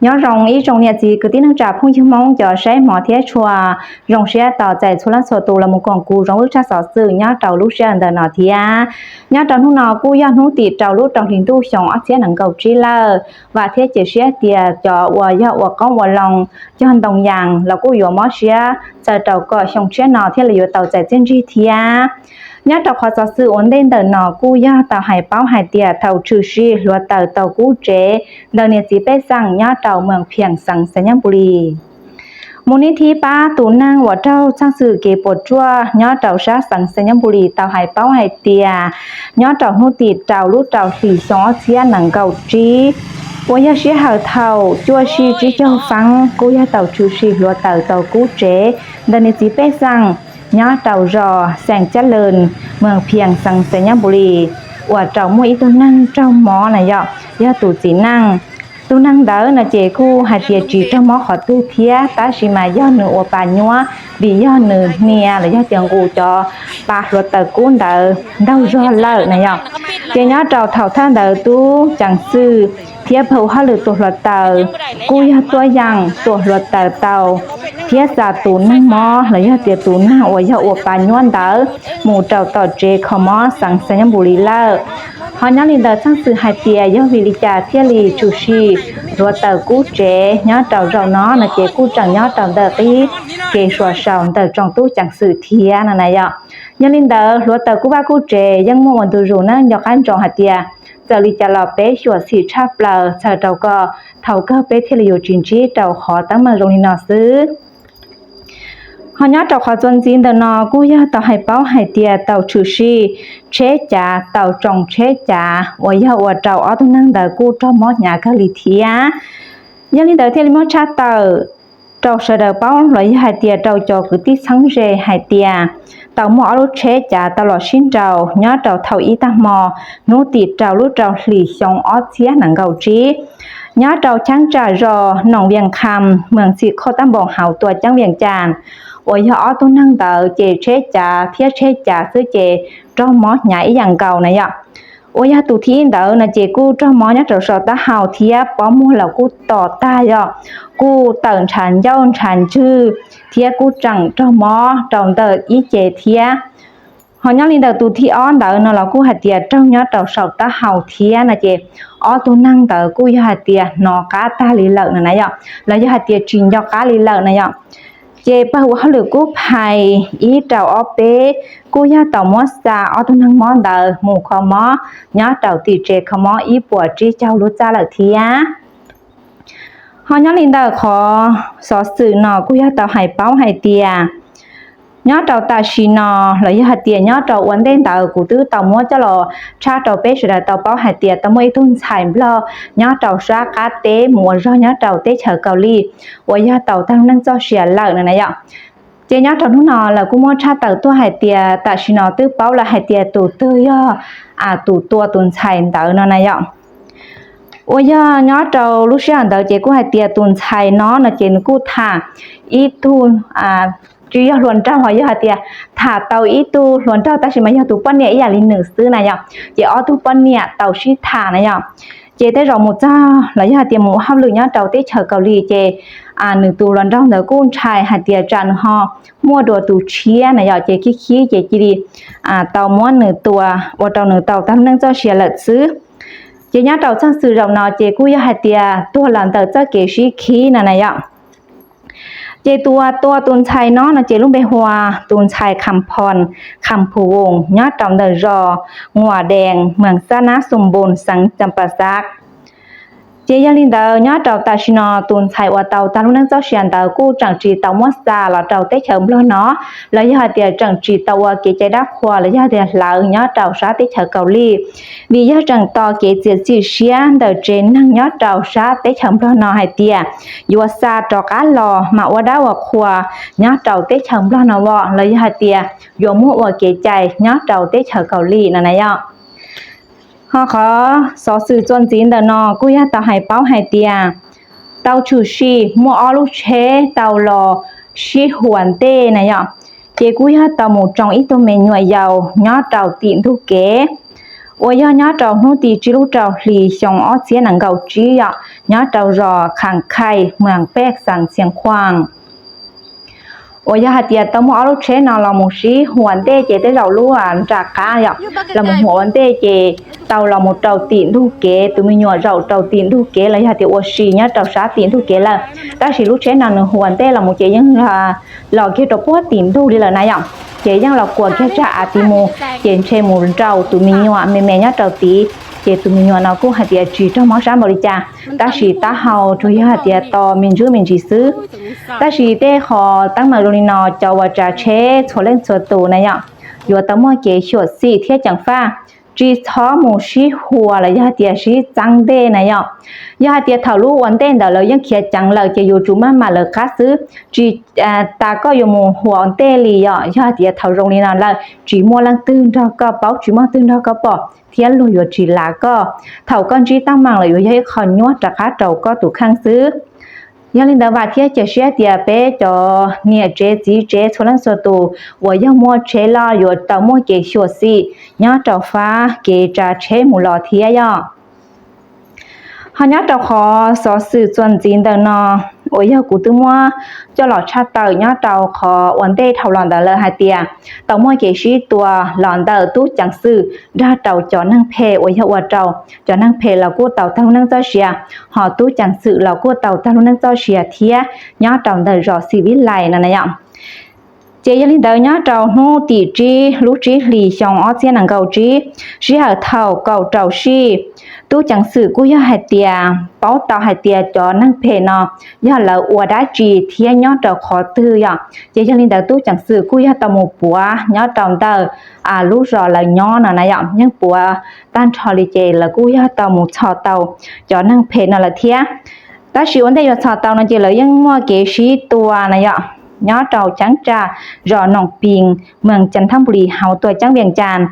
Nyob zoo ib tsoom niam txiv kwv tij neej tsa phooj ywg Hmoob cov saib hmov thiab tshua, zoo siab tos txais txhua leej txhua tus los mus koom kuv Zoov Vwj tshaj xov xwm nyob rau lub sij hawm ntawm no thiab. Nyob rau hnub no kuj yog hnub tim rau lub rau hlis ntuj xyoo ob txhiab nees nkaum tsib lawm, vam thiab cia siab tias cov uas yog ua qoob ua loo, cog ntoo yas los kuj yuav mob siab txawm rau kom xyoo tshiab no thiaj li yuav tau txais txiaj ntsig thiab. Nyob rau qhov xov xwm ua ntej ntawm no kuj yog tau hais paub hais tias thaum tshwm sim hluav taws tau kub tsev ntawm niam txiv pej xeem nyob rau moos Phias xeev Xais Nyab Npu Lis mus nij thib pab tus neeg uas raug txheej xwm kev puas tsuaj nyob rau sab xeev Xais Nyab Npu Lis tau hais paub hais tias nyob rau hnub tim rau lub rau hlis xyoo ob txhiab nees nkaum tsib uas yog sij hawm thaum cuaj sij tsib caug feeb kuj yog tau tshwm sim hluav taws tau kub tsev ntawm niam txiv pej xeem nyob rau zos Xeem Cab Lwm, moos Phias xeev Xais Nyab Npu Lis, uas rau muaj ib tug neeg raug mob na yom, yog tus txiv neej. Tus neeg ntawd no ces kuj hais tias tsis raug mob qhov twg thiab tab sis mas yog nws ua pa nyuab vim yog nws hnia los yog tias nqus cov pa hluav taws kub ntawd nraug zog lawm na yom. Ces nyob rau thaum thawj ntawd tub ceev xwm thiab pab ua hauj lwm tua hluav taws kuj yog tuaj yeem tua hluav taws tau thiab xa tus neeg mob los yog tias tus neeg uas yog ua pa nyuab ntawd mus rau tom tsev kho mob xeev Xais Nyab Npu Lis lawm. Ho nyob li ntawd txheej xwm hais tias yog vim li cas thiaj li tshwm sim hluav taws kub tsev nyob rau zaum no no ces kuj tseem nyob rau ntawm qib kev suav saus ntawm tsoom tub ceev xwm thiab no na yom. Yog li ntawd hluav taws kub vaj kub tsev yeej muaj ua ntu zus neej nco qab ntsoov hais tias txawm li cas los peb xyuam xim tshaj plaws txhawm rau kom thaum kawg peb thiaj li yuav tsis ntsib rau qhov teeb meem zoo li no xwb. Ho nyob rau qhov txuas ntxiv ntawm no kuj yog tau hais paub hais tias tau tshwm sim tsheb cav tau tsoo tsheb cav uas yog ua rau ob tug neeg ntawd kuj raug mob hnyav kawg li thiab. Yog li ntawd thiaj li muab tshaj tawm rau sawv daws paub los yog hais tias rau cov kwv tij txheeb ze hais tias tau muaj ob lub tsheb cav tau los sib nraus nyob rau thaum ib tag hmo hnub tim rau lub rau hlis xyoo ob txhiab nees nkaum tsib nyob rau cheeb tsam zos Noom Vias Kham, moos Txhim Khauj Taj Npoos hauv tuam ceeb Vias Cas, uas yog ob tug neeg ntawd ces tsheb cav thiab tsheb cav xwb ces raug mob hnyav ib yam nkaus na yom. Uas yog tus thib ib ntawd no ces kuj raug mob nyob rau saum taub hau thiab pob muag los kuj to tag yom, kuj tawm ntshav ncauj ntshav ntswg thiab kuj tseem raug mob rau ntawm ib ce thiab. Ho nyob li ntawm tus thib ob ntawd no los kuj hais tias raug nyob rau saum taub hau thiab no ces ob tug neeg ntawd kuj yog hais tias hnov qab tag li lawm no na yom, los yog hais tias tsis nco qab li lawm na yom. Ces pab ua hauj lwm kub phais ib rau ob peb kuj yog tau muab xa ob tug neeg mob ntawd mus kho mob nyob rau tim tsev kho mob ib puas tsib caug lub txaj lawm thiab. Ho nyob li ntawm qhov xov xwm no kuj yog tau hais paub hais tias nyob rau tam sim no los yog hais tias nyob rau ua ntej ntawd kuv twb tau muab coj los tshaj rau peb sawv daws tau paub hais tias tau muaj ib tug ntxhais Nplog nyob rau sab qab teb mus ua zog nyob rau teb chaws Kaus Lim uas yog tau tag lub neej txoj sia lawm no na yom. Ces nyob rau hnub no lawv kuj muab tshaj tawm tuaj hais tias tam sim no twb paub lawm hais tias tus twg yog tus tua tus ntxhais ntawd no na yom. Uas yog nyob rau lub sij hawm ntawd ces kuj hais tias tus ntxhais no no ces nws kuj tham ib tug, tsis yog hluas nraug los yog hais tias tham tau ib tug hluas nraug tab sis mas yog tus poj niam ib yam li nws xwb na yom, ces ob tug poj niam tau sib tham na yom. Ces tej zaum mus txog los yog hais tias mus ua hauj lwm nyob rau teb chaws Kaus Lim ces nws tus hluas nraug ntawd kuj ntshai hais tias tsam nws ho muaj dua tus tshiab na yom, ces khib khib ces cia li tau muab nws tua ua rau nws tau tag lub neej txoj sia lawm xwb. Ces nyob rau txheej xwm zaum no ces kuj yog hais tias tuag los ntawm txoj kev sib khib no na yom. Ces tus uas tua tus ntxhais no no ces lub npe hu ua tus ntxhais Kham Phom, Kham Phu Voos nyob rau ntawm zos Nguas Dees, moos Xab Nab Xum Npoos, xeev Xas Pas Xaj. Ces yog li ntawd nyob rau tam sim no tus ntxhais uas tau tag lub neej txoj sia ntawd kuj tseem tsis tau muab xa los rau teb chaws Nplog no los yog hais tias tseem tsis tau ua kev cai dab qhuas los yog tias hlawv nyob rau sab teb chaws Kaus Lim, vim yog tseem tos kev txiav txim siab ntawm tsev neeg nyob rau sab teb chaws Nplog no hais tias yuav xa rov qab los mam ua dab ua qhuas nyob rau teb chaws Nplog no los yog hais tias yuav muab ua kev cai nyob rau teb chaws Kaus Lim no na yom. Ho qhov xov xwm txuas ntxiv ntawm no kuj yog tau hais paub hais tias tau tshwm sim muaj ob lub tsheb tau los sib huas ntej na yom. Ces kuj yog tau mus tsoo ib tug me nyuam yaus nyob rau tim ntug kev uas yog nyob rau hnub tim tsib lub rau hlis xyoo ob txhiab nees nkaum tsib yom, nyob rau zos Kham Khai, moos Pej, xeev Xiav Khuam. Uas yog hais tias tau muaj ob lub tsheb no los mus sib hua ntej ces tej zaum lub nram qab yom, los mus hua ua ntej ces tau los mus rau tim ntug kev, tus me nyuam zaum rau tim ntug kev los yog hais tias ua si nyob rau sab tim ntug kev lawm. Tab sis lub tsheb no nws hua ntej los mus ces yeej los kiag rau puag tim ntug li lawm na yom, ces yeej los kuam kiag tsag av tid mus ces ntshe mus nrau tus me nyuam me me nyob rau tid, ces tus me nyuam no kuj hais tias tsis raug mob sab npaum li cas, tab sis taub hau tsuas yog hais tias to me ntsis me ntsis xwb. Tab sis tej qhov teeb meem zoo li no cov uas tsav tsheb txhua leej txhua tus na yom, yuav tau muaj kev xyuam xim thiab ceev faj, tsis txhob mus sib hua los yog hais tias sib txeeb ntej na yom. Yog hais tias thaum lub ua ntej ntawd lawv yeej khiav ceev lawm ces yuav tsum maj mam lawv qab xwb, tsis tas koj yuav mus hua ua ntej li yom. Yog hais tias thaum zoo li no lawm tsis muaj leej twg nrog koj paub, tsis muaj leej twg nrog koj pom thiab luag yuav tsis lav koj. Thaum koj ntsib teeb meem lawm yuav yog ib qho nyuaj rov qab rau koj tus kheej xwb. Yog li ntawd vam thiab cia siab tias peb cov niam tsev txiv tsev txhua leej txhua tus uas yog muaj tsheb loj yuav tau muaj kev xyuam xim nyob rau fab kev tsav tsheb mus los thiab yom. Ho nyob rau qhov xov xwm txuas ntxiv ntawm no uas yog kuv twb muab coj los tshaj tawm nyob rau qhov ua ntej dhau los ntawd lawm hais tias tau muaj kev sib tua los ntawm tub ceev xwm nrog rau cov neeg phem uas yog ua rau cov neeg phem los kuj tau tag lub neej txoj sia, ho tub ceev xwm los kuj tau tag lub neej txoj sia thiab nyob rau ntawm zos Xis Vib Lais no na yom. Ces yog li ntawd nyob rau hnub tim tsib lub tsib hlis xyoo ob txhiab nees nkaum tsib, sij hawm thaum kaum rau sij, tub ceev xwm kuj yog hais tias paub tau hais tias cov neeg phem no yog lawv ua dab tsi thiab nyob rau qhov twg yom. Ces yog li ntawd tub ceev xwm kuj yog tau mus puav nyob rau ntawm lub zos lawv nyob no na yom, yeej puav tag nrho li ces lawv kuj yog tau mus txhom tau cov neeg phem no lawm thiab. Tab sis ua ntej yuav txhom tau no ces lawv yeej muaj kev sib tua na yom, nyob rau cheeb tsam zos Noom Pis, moos Cas Thab Npus Lis hauv tuam ceeb Vias Cas,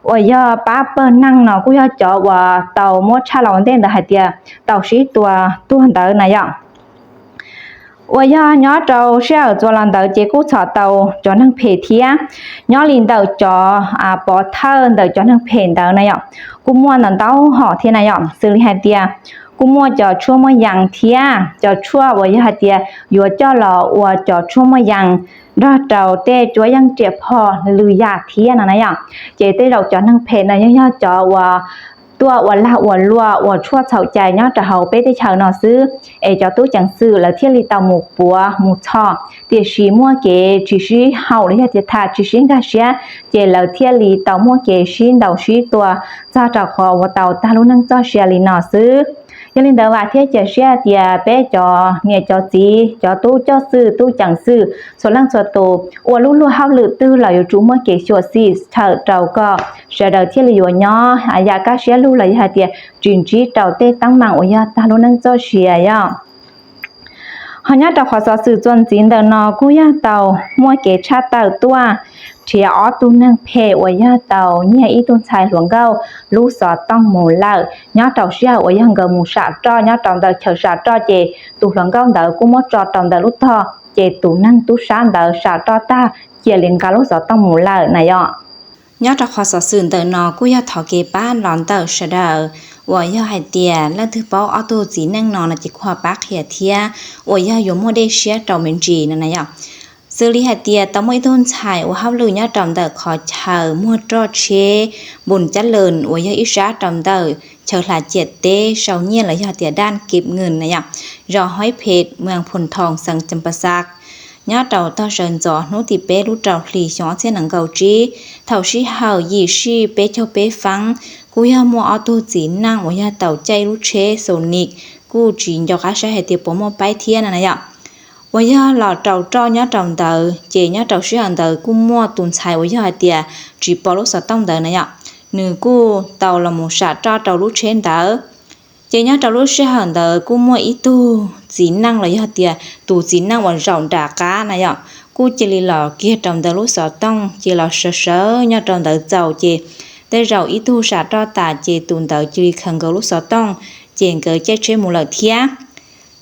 uas yog pab pawg neeg no kuj yog cov uas tau muab tshaj los ua ntej ntawd hais tias tau sib tua tuag ntawd na yom. Uas yog nyob rau sij hawm txuas los ntawd ces kuj txhom tau cov neeg phem thiab. Nyob li ntawm cov pov thawj ntawm cov neeg phem ntawd na yom, kuj muaj ntau ntau hom thiab na yom, xws li hais tias kuj muaj cov tshuaj muaj yees thiab cov tshuaj uas yog hais tias yuav coj los ua cov tshuaj muaj yees nrog rau tej cuab yeej riam phom lwm yam thiab no na yom. Ces tej zaum cov neeg phem no yeej yog cov uas tuaj ua lag ua luam ua tshuaj txhaum cai nyob rau hauv peb teb chaws no xwb, es cov tub ceev xwm lawv thiaj li tau mus puav mus txhom, tiam sis muaj kev tsis sib haum los yog tias tham tsis sib nkag siab, ces lawv thiaj li tau muaj kev sib ntaus sib tua txog rau qhov uas tau tag lub neej txoj sia li no xwb. Yog li ntawd vam thiab cia siab tias peb cov niam cov txiv cov tub coj xwm tub ceev xwm txhua leej txhua tus ua lub luag hauj lwm twg los yuav tsum muaj kev xyuam xim tshawm rau kom sawv daws thiaj li yuav nyob yam kaj siab lug los yog hais tias tsis ntsib rau tej teeb meem uas yog tag lub neej txoj sia yom. Ho nyob rau qhov xov xwm txuas ntxiv ntawm no kuj yog tau muaj kev tshaj tawm tuaj nrhiav ob tug neeg phem uas yog tau nyiag ib tug ntxhais hluas nkauj lub xov tooj mus lawm nyob rau sij hawm uas yog nkawd mus sam roj nyob rau ntawm chaw sam roj ces tus hluas nkauj ntawd kuj muab tso rau ntawm lub tog ces tus neeg tub sab ntawd sam roj tag cia li nqa lub xov tooj mus lawm na yom. Nyob rau qhov xov xwm ntawm no kuj yog thov kev pab los ntawm sawv daws uas yog hais tias leej twg paub ob tug txiv neej no no ces kuj ho pab qhia thiab uas yog yuav muaj dej siab rau me ntsis no na yom. Xws li hais tias tau muaj ib tug ntxhais ua hauj lwm nyob rau ntawm qhov chaw muag roj tsheb Npus Cab Lwm uas yog ib sab rau ntawm chaw hlais ciam teb sau nyiaj los yog tias daj kev nws na yom, zos Hoib Phem, moos Phoos Thoos, xeev Cas Pas Xas, nyob rau tog sawv ntxov hnub tim peb lub rau hlis xyoo ob txhiab nees nkaum tsib, thaum sij hawm yim sij peb caug peb feeb, kuj yog muaj ob tug txiv neej uas yog tau caij lub tsheb Sonic kuj tsis nco qab saib hais tias puas muaj paib thiab no na yom. Uas yog los rau roj nyob rau ntawd ces nyob rau sij hawm ntawd kuj muaj tus ntxhais uas yog hais tias tsis pom lub xov tooj ntawd na yom, nws kuj tau los mus sam roj rau lub tsheb ntawd. Ces nyob rau lub sij hawm ntawd kuj muaj ib tug txiv neej los yog tias tus txiv neej uas zaum nram qab na yom, kuj cia li los kiag rau ntawm lub xov tooj ces los sawv sawv nyob rau ntawd txaus ces tej zaum ib tug sam roj tas ces tus ntawd cia li khaws nkawd lub xov tooj ces nkawd caij tsheb mus lawm thiab.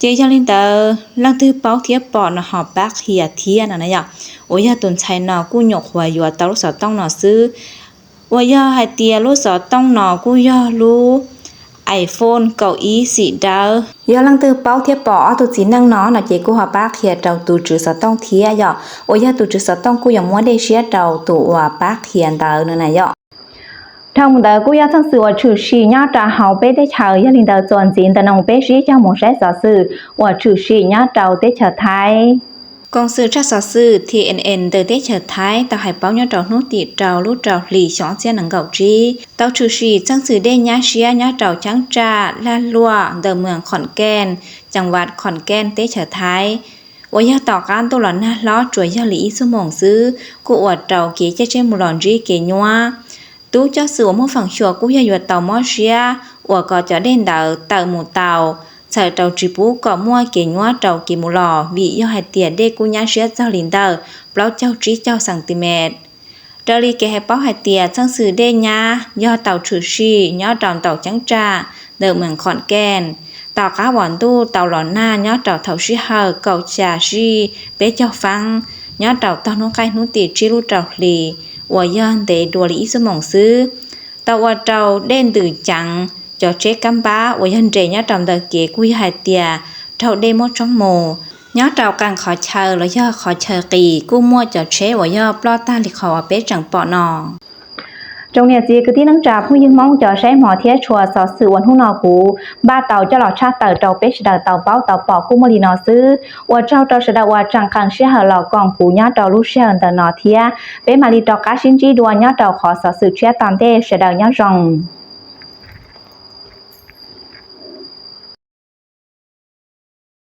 Ces yog li ntawd leej twg paub thiab pom no ho pab qhia thiab no na yom. Uas yog tus ntxhais no kuj nyuam qhuav yuav tau lub xov tooj no xwb, Uas yog hais tias lub xov tooj no kuj yog lub iPhone kaum ib xim dawb. Yog leej twg paub thiab pom ob tug txiv neej no no ces kuj ho pab qhia rau tus tswv xov tooj thiab yom, uas yog tus tswv xov tooj kuj yuav muab dej siab rau tus uas pab qhia ntawd no na yom. Dhau mus ntawd kuj yog txheej xwm uas tshwm sim nyob rau hauv peb teb chaws, yog li ntawd txuas ntxiv ntawm no peb sib cog mus saib xov xwm uas tshwm sim nyob rau teb chaws Thaib. Koom xwm tshaj xov xwm T N N ntawm teb chaws Thaib tau hais paub nyob rau hnub tim rau lub rau hlis xyoo ob txhiab nees nkaum tsib tau tshwm sim txheej xwm dej nyab siab nyob rau cheeb tsam Laj Luaj ntawm moos Khon Keej, ceev vas Khon Keej teb chaws Thaib, uas yog tom qab ntuj los nag hlob tsuas yog li ib xuab moos xwb kuj ua rau kev caij tsheb mus los ntsib kev nyuab. Tub coj xwm uas muaj feem xyuam kuj yog yuav tau mob siab uas kom cov dej ntawd tawm mus tau, txhawm rau tsis pub kom muaj kev nyuab rau kev mus los vim yog hais tias dej kuj nyab siab txog li ntawm plaub caug tsib caug xentimet. Raws li kev hais paub hais tias txheej xwm dej nyab yog tau tshwm sim nyob rau ntawm cheeb tsam ntawm moos Khon Keej tom qab uas ntuj tau los nag nyob rau thaum sij hawm kaum xya zij peb caug feeb nyob rau tog hnub qaij hnub tim tsib lub rau hlis uas yog ntev dua li ib xuab moos xwb, tau ua rau dej ntws ceev cov tsheb kab npab uas yog nres nyob rau ntawm kev kuj yog hais tias raug dej muab tshoob mus. Nyob rau qee qhov chaw los yog qhov chaw qis kuj muaj cov tsheb uas yog ploj tag li qhov uas peb tseem pom no. Tsoom niam txiv kwv tij neej tsa phooj ywg Hmoob cov saib hmov thiab tshua, xov xwm uas hnub no kuv npaj tau coj los tshaj tawm rau peb sawv daws tau paub tau pom kuj muaj li no xwb. Ua tsaug rau sawv daws uas tseem qee sij hawm los koom kuv nyob rau lub sij hawm ntawm no thiab peb mam li rov qab sib ntsib dua nyob rau qhov xov xwm tshiab tom ntej, sawv daws nyob zoo.